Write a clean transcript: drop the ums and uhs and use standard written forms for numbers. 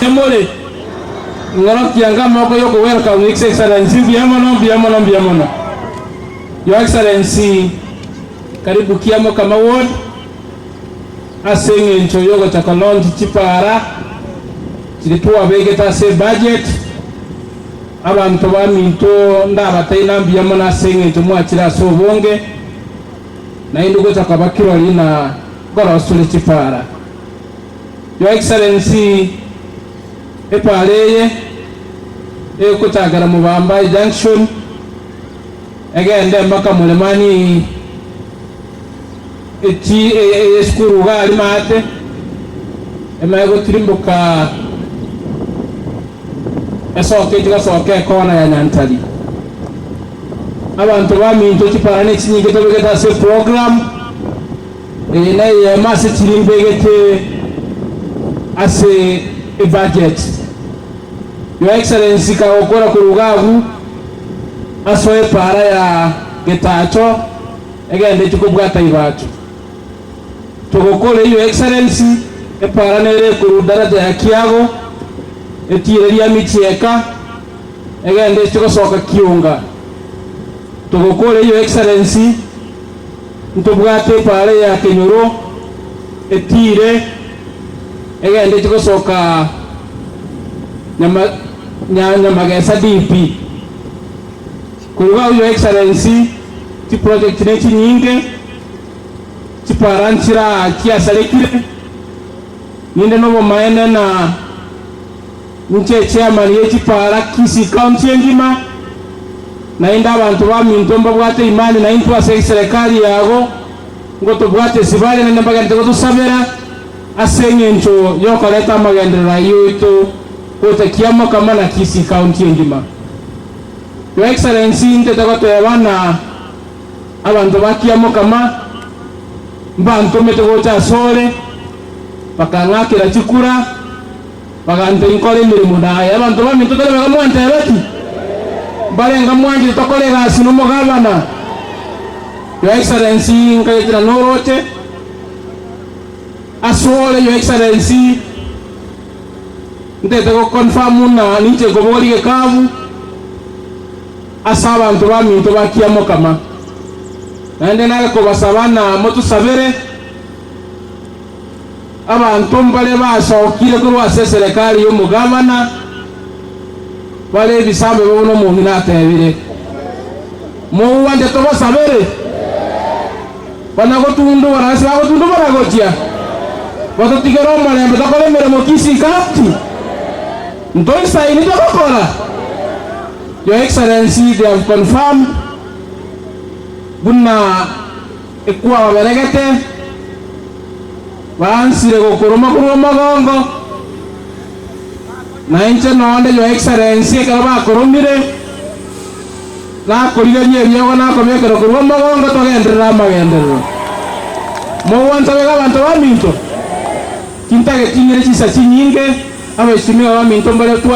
More? Ng'orokia anga amaboko y'oko welcome His Excellency mbuya mono mbuya mono mbuya mono. Your Excellency karibu Kiamokama ward ase eng'encho yogocha ko launch chipara chiria twabegete ase ebudget. Abanto baminto ndabateina mbuya mono ase eng'encho mwachire ase obonge naende gocha koba kirori na nkorosore chipara. Your Excellency, epaara eye egochakera Mubambai Junction egende mpaka Mulimani echi esukuru iga aria maate, emanye gotirimboka esoke echi gosoka ekona ya Nyantari. Abanto baminto chipara nechinyinge tobegete ase eprogram. Eye neyemo ase chiria mbegete ase ebudget. Your Excellency kagokora korwa iga agwo asoe epaara ya Getacho egende echi kobwata Ibacho. Togokora Your Excellency epaara nere ekorwa daraja ya Kiago etiire ria Michieka egende echi gosoka Kiunga. Togokora Your Excellency. Ntobwate epaara ya kenyoro etiire egendetie gosoka Nyamagesa DP. Korwa agwo Your Excellency, chiproject ne chinyinge, chipaara nchira chiasarekire, ninde nobomaene na inche chairman ye chipaara Kisii County engima, Naende abanto baminto mbabwate imani naintwe ase eserekari yago, ngotobwate esibare naende mbagenderete gotosabera ase engencho y'okoreta amagenderero ayio oito gocha Kiamokama na Kisii County engima. Your Excellency ntete goteba ng'a abanto ba Kiamokama mbantomete gocha asore bakang'akera chikura, Baganta inkore emeremo naye. Abanto baminto tari bega mwantebeti? Mbarenga mwanchete tokore egasi nomogabana? Your Excellency nkagetera noroche asore Your Excellency ntete go confirm ng'a ninche nkobogoria egekabu ase abanto baminto ba Kiamokama. Naende nare kobasaba ng'a motosabere. Abanto mbare basokire korwa ase eserekari y'omogabana, bare ebisambe buna omong'ina atebire. Mogwancha tobasabere? Bana gotundubara ase bagotundubara gochia, batotigere omorembe tokore emeremo Kisii County. Ntoisaini togokora? Your Excellency, they have confirmed buna Ekwababeregete, baansire gokoroma korwa omogongo, na inche nonde, Your Excellency, ekero bakoromire, nakorigeria eriogo nakobekera korwa omogongo togenderere amagenderero. Mogwancha bega abanto baminto? Tintageti ng'ire chinsa chinyinge, abaisimiwa baminto mbare twa.